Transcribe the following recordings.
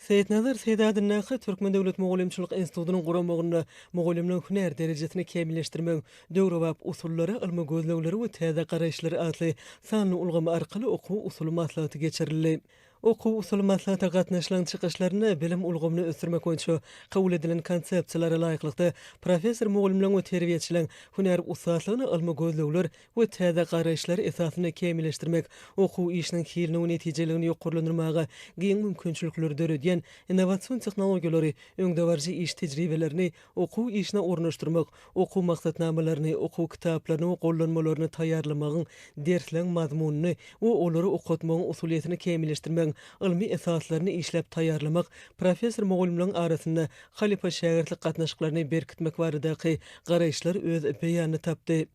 Seýitnazar Seýdi adyndaky Türkmen döwlet mugallymçylyk institutynyň guramagynda Mugallymlaryň hünär derejesini kämilleşdirmegiň döwrebap usullary, ylmy gözlegleri we täze garaýyşlary atly sanly ulgam arkaly okuw-usuly maslahaty geçirildi. Okuw-usuly maslahata gatnaşylan çykyşlarynda bilim ulgamyny ösdürmek boýunça kabul edilen konsepsiýalara laýyklykda professor-mugallymlaryň we terbiýeçileriň hünär ussatlygyny ylmy gözlegler we täze garaýyşlar esasynda kämilleşdirmek, okuw işiniň hilini we netijeliligini ýokarlandyrmaga giň mümkinçilikleri döredýän innowasion tehnologiýalary, öňdebaryjy iş tejribelerini okuw işine ornaşdyrmak, okuw maksatnamalaryny, okuw kitaplaryny we gollanmalaryny taýýarlamagyň, dersleriň mazmunyny we olary okatmagyň usulyýetini kämilleşdirmegiň ylmy esaslaryny işläp taýýarlamak, professor-mugallymlaryň arasynda halypa-şägirtlik gatnaşyklaryny berkitmek baradaky garaýyşlar öz beýanyny tapdy.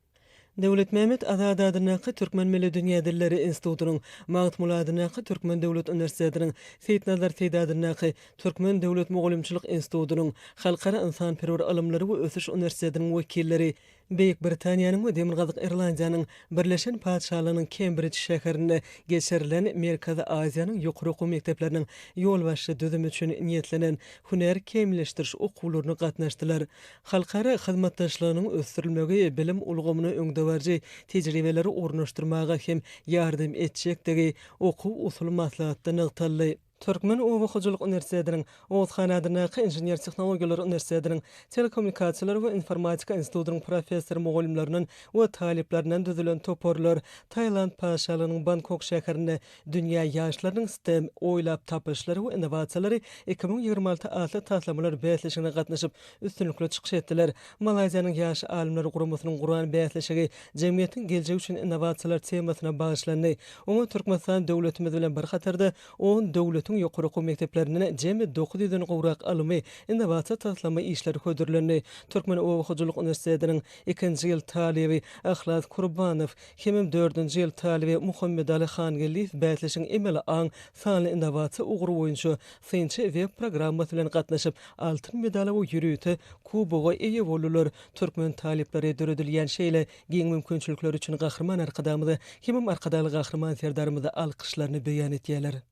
Döwletmämmet Azady adyndaky Türkmen milli dünýä dilleri institutynyň, Magtymguly adyndaky Türkmen döwlet uniwersitetiniň, Seýitnazar Seýdi adyndaky Türkmen döwlet mugallymçylyk institutynyň, Halkara ynsanperwer ylymlary we ösüş uniwersitetiniň wekilleri Beýik Britaniýanyň we Demirgazyk Irlandiýanyň Birleşen Patyşalygynyň Kembrij şäherinde geçirilen Merkezi Aziýanyň ýokary okuw mekdepleriniň ýolbaşçy düzümi üçin niýetlenen hünär kämilleşdiriş okuwlaryna gatnaşdylar. Halkara hyzmatdaşlygynyň ösdürilmegi bilim ulgamyna öňdebaryjy tejribeleri ornaşdyrmaga hem ýardam etjekdigi okuw-usuly maslahatda nygtaldy. Türkmen oba hojalyk uniwersitetiniň, Oguzhan adyndaky Inžener-tehnologiýalar uniwersitetiniň, Telekommunikasiýalar we informatika institutynyň professor-mugallymlaryndan we talyplaryndan düzülen toparlar Tailand Patyşalygynyň Bangkok şäherinde Dünýä ýaşlarynyň STEM, oýlap tapyşlary we innowasiýalary 2026 atly taslamalar bäsleşigine gatnaşyp, üstünlikli çykyş etdiler. Malaýziýanyň Ýaş alymlar guramasynyň guran bäsleşigi Jemgyýetiň geljegi üçin innowasiýalar temasyna bagyşlandy. Oňa Türkmenistan döwletimiz bilen bir hatarda on döwletiň ýokary okuw mekdeplerinden jemi 900 den gowrak ylmy, innowasiýa taslama işleri hödürlendi. Türkmen oba hojalyk uniwersitetiniň ikinji ýyl talyby Yhlas Kurbanow hemem dördünji ýyl talyby Muhammedaly Hangeldiýew bäsleşigiň emeli aň, sanly innowasiýa ugry boýunça synçy web programmasy bilen gatnaşyp, altyn medala we ýörite kuboga eýe boldular. Türkmen talyplary döredilýän şeýle giň mümkinçilikler üçin Gahryman Arkadagymyza hemem Arkadagly Gahryman Serdarymyza alkyşlaryny beýan etýärler.